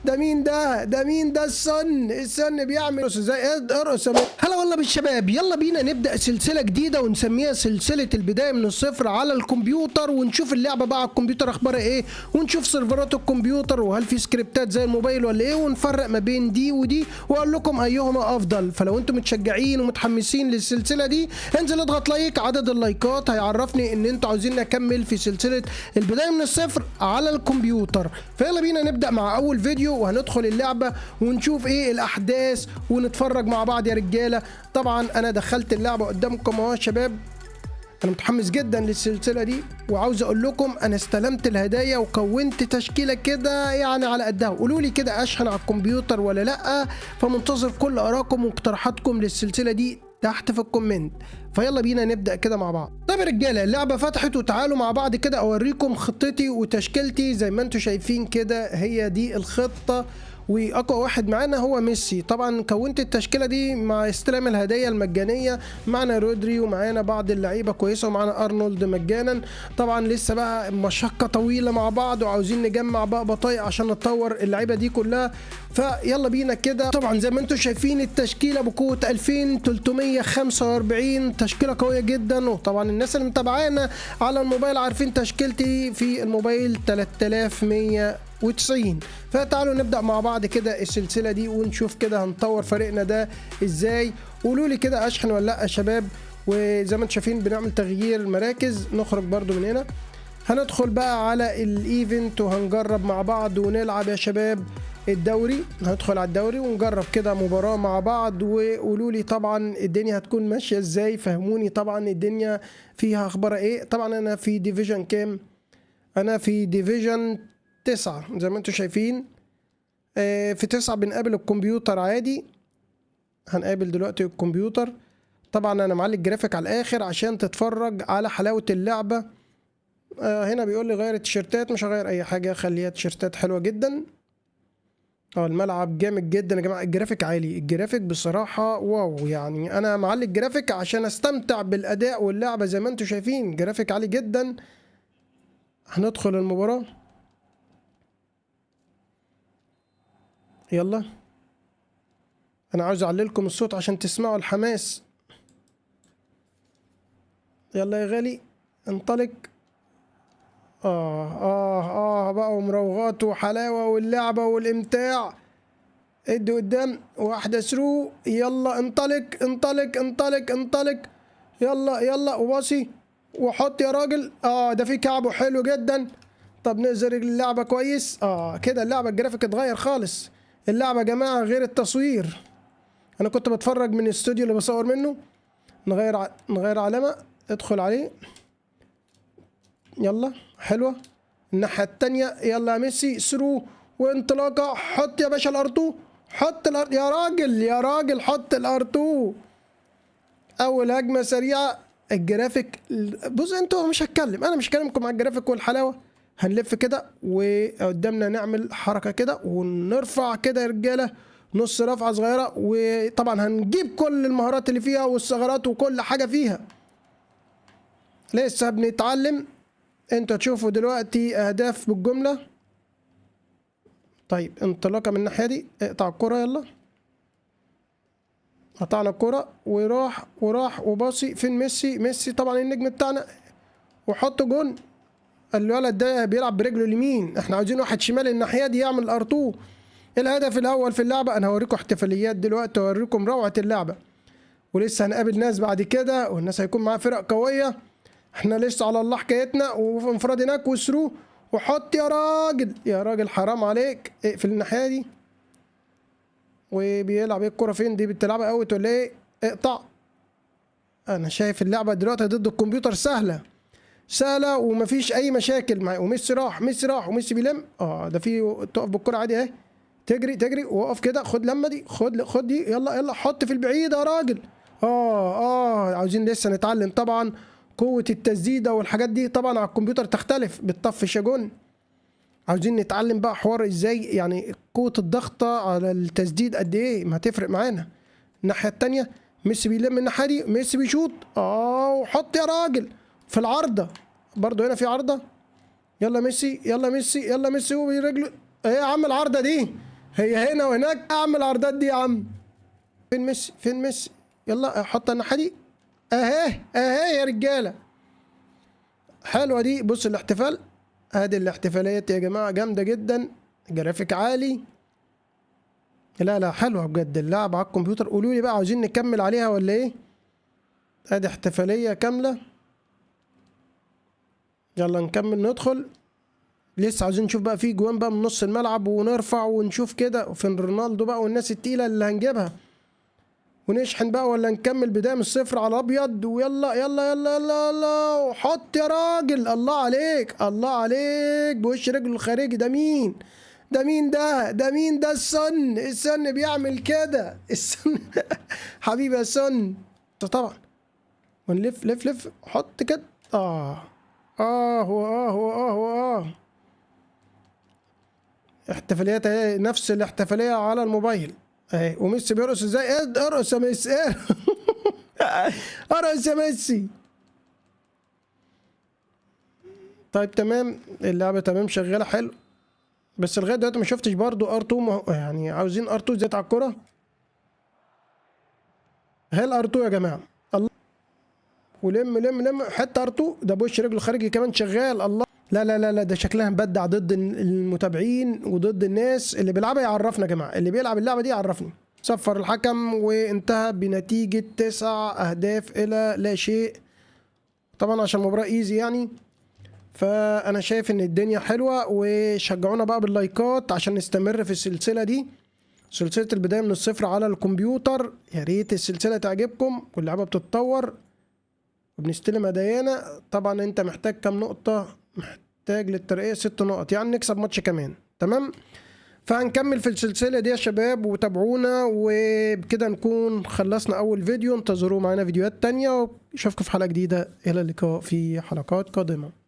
ده مين ده؟ ده مين ده؟ السن، السن بيعمل ازاي؟ ارقص. هلا والله بالشباب، يلا بينا نبدا سلسلة جديدة ونسميها سلسلة البداية من الصفر على الكمبيوتر، ونشوف اللعبة بقى على الكمبيوتر اخبارها ايه، ونشوف سيرفرات الكمبيوتر وهل في سكريبتات زي الموبايل ولا ايه، ونفرق ما بين دي ودي واقول لكم ايهما افضل. فلو انتم متشجعين ومتحمسين للسلسلة دي انزل اضغط like، عدد اللايكات هيعرفني ان انتوا عاوزين نكمل في سلسلة البداية من الصفر على الكمبيوتر. فيلا بينا نبدا مع اول فيديو، وهندخل اللعبة ونشوف ايه الاحداث ونتفرج مع بعض يا رجاله. طبعا انا دخلت اللعبة قدامكم اهو يا شباب، انا متحمس جدا للسلسلة دي، وعاوز اقول لكم انا استلمت الهدايا وكونت تشكيله كده يعني على قدها. قولوا لي كده اشحن على الكمبيوتر ولا لا؟ فمنتظر كل ارائكم واقتراحاتكم للسلسلة دي تحت في ال comment. فيلا بينا نبدا كده مع بعض. طيب يا رجاله اللعبة فتحت، وتعالوا مع بعض كده اوريكم خطتي وتشكيلتي. زي ما انتم شايفين كده هي دي الخطة، واقوى واحد معانا هو ميسي. طبعا كونت التشكيلة دي مع استلام الهدايا المجانية، معنا رودري ومعانا بعض اللعيبة كويسة ومعانا ارنولد مجانا. طبعا لسه بقى مشقة طويلة مع بعض، وعاوزين نجمع بقى بطايق عشان نطور اللعيبة دي كلها. فيلا بينا كده. طبعا زي ما انتم شايفين التشكيلة بقوة 2345، تشكيله قوية جدا. وطبعا الناس اللي متابعانا على الموبايل عارفين تشكيلتي في الموبايل 3190. فتعالوا نبدأ مع بعض كده السلسلة دي ونشوف كده هنطور فريقنا ده ازاي. قولوا لي كده اشحن ولا لا يا شباب. وزي ما انتم شايفين بنعمل تغيير مراكز، نخرج برضو من هنا، هندخل بقى على ال event وهنجرب مع بعض ونلعب يا شباب الدوري. هندخل على الدوري ونجرب كده مباراة مع بعض، وقولوا لي طبعا الدنيا هتكون ماشية ازاي، فهموني طبعا الدنيا فيها اخبار ايه. طبعا انا في division كام؟ انا في division 9 زي ما انتم شايفين. في 9 بنقابل الكمبيوتر عادي، هنقابل دلوقتي الكمبيوتر. طبعا انا معلي الجرافيك على الاخر عشان تتفرج على حلاوة اللعبة. هنا بيقول لي غير التيشيرتات، مش هغير اي حاجة، خليها تيشيرتات حلوة جدا. الملعب جامد جدا يا جماعة، الجرافيك عالي، الجرافيك بصراحة wow. يعني انا معلي الجرافيك عشان استمتع بالاداء واللعبة زي ما انتم شايفين، جرافيك عالي جدا. هندخل المباراة، يلا. انا عاوز اعلي لكم الصوت عشان تسمعوا الحماس. يلا يا غالي انطلق. بقى ومراوغات وحلاوة واللعبة والامتاع. ادي قدام واحدة through، يلا انطلق انطلق انطلق انطلق، يلا يلا وباصي وحط يا راجل. ده في كعبه حلو جدا. طب نزل اللعبة كويس. كده اللعبة الجرافيك اتغير خالص. اللعبة يا جماعة غير التصوير، أنا كنت بتفرج من الاستوديو اللي بصور منه. نغير علامة، ادخل عليه، يلا حلوة. الناحية التانية، يلا يا ميسي through وانطلاقة، حط يا باشا ال R2، حط ال R يا راجل، يا راجل حط ال R2. أول هجمة سريعة. الجرافيك بص انتوا مش هتكلم، أنا مش هكلمكم على الجرافيك والحلاوة. هنلف كده وقدامنا نعمل حركة كده ونرفع كده يا رجالة، نص رفعة صغيرة، وطبعا هنجيب كل المهارات اللي فيها والثغرات وكل حاجة فيها. لسه بنتعلم، انتوا تشوفوا دلوقتي اهداف بالجملة. طيب انطلاقة من الناحية دي، اقطع الكرة، يلا قطعنا الكرة وراح وراح وباصي. فين ميسي؟ ميسي طبعا النجم بتاعنا، وحط جون. الولد ده بيلعب برجله اليمين، احنا عاوزين واحد شمال الناحية دي يعمل R2. الهدف الاول في اللعبة. انا هوريكم احتفاليات دلوقتي، هوريكم روعة اللعبة، ولسه هنقابل ناس بعد كده والناس هيكون معاها فرق قوية. احنا لسه على الله حكايتنا. وانفراد هناك وثرو وحط يا راجل، يا راجل حرام عليك. اقفل الناحية دي. وبيلعب ايه الكرة فين دي؟ بتلعبها out ولا ايه؟ اقطع. انا شايف اللعبة دلوقتي ضد الكمبيوتر سهلة سهلة ومفيش أي مشاكل معاه. وميسي راح، ميسي راح، وميسي بيلم. ده في تقف بالكرة عادي أهي، تجري تجري وقف كده، خد لمة دي، خد دي، يلا يلا حط في البعيد يا راجل. عاوزين لسه نتعلم طبعا قوة التسديدة والحاجات دي. طبعا على الكمبيوتر تختلف، بتطفش يا جون. عاوزين نتعلم بقى حوار ازاي يعني قوة الضغطة على التسديد قد ايه، ما هتفرق معانا. الناحية التانية ميسي بيلم الناحية دي، ميسي بيشوط، وحط يا راجل في العارضة. برضو هنا في عارضة، يلا ميسي، يلا ميسي، يلا ميسي، وبرجله. ايه يا عم العارضة دي؟ هي هنا وهناك. اعمل عرضات دي يا عم. فين ميسي؟ فين ميسي؟ يلا حط الناحية دي اهي اهي يا رجاله، حلوة دي. بص الاحتفال، ادي الاحتفاليات يا جماعة جامدة جدا، جرافيك عالي. لا لا حلوة بجد اللعب على الكمبيوتر. قولوا لي بقى عاوزين نكمل عليها ولا ايه؟ ادي احتفالية كاملة، يلا نكمل ندخل. لسه عاوزين نشوف بقى في جوان بقى من نص الملعب ونرفع ونشوف كده فين رونالدو بقى والناس التقيله اللي هنجيبها، ونشحن بقى ولا نكمل بداية من الصفر على الابيض. ويلا يلا يلا يلا يلا، وحط يا راجل. الله عليك الله عليك، بوش رجله الخارجي. ده مين ده؟ مين ده؟ ده مين ده؟ السن، السن بيعمل كده السن. حبيبي يا سن. طبعا ونلف لف لف، حط كده. اه اه هو اه هو اه هو اه احتفاليات اهي، نفس الاحتفالية على الموبايل اهي. وميسي بيرقص ازاي؟ ارقص يا ميسي، ارقص يا ميسي. طيب تمام، اللعبة تمام شغالة حلو، بس لغاية دلوقتي ما شفتش برضو R2. يعني عاوزين R2 زيت على الكرة. هل R2 يا جماعة؟ الله، ولم لم لم حتة R2 ده بوش رجله الخارجي كمان شغال. الله، لا لا لا لا، ده شكلها مبدع ضد المتابعين وضد الناس اللي بيلعبها. يعرفنا يا جماعة، اللي بيلعب اللعبة دي يعرفني. صفر الحكم وانتهى بنتيجة 9 أهداف إلى لا شيء، طبعا عشان المباراة easy يعني. فأنا شايف إن الدنيا حلوة، وشجعونا بقى باللايكات عشان نستمر في السلسلة دي، سلسلة البداية من الصفر على الكمبيوتر. يا ريت السلسلة تعجبكم، واللعبة بتتطور وبنستلم هدايانا. طبعا انت محتاج كام نقطة؟ محتاج للترقية 6 نقط، يعني نكسب ماتش كمان. تمام، فهنكمل في السلسلة دي يا شباب، وتابعونا. وبكده نكون خلصنا أول فيديو. انتظروا معانا فيديوهات تانية، واشوفكم في حلقة جديدة. إلى اللقاء في حلقات قادمة.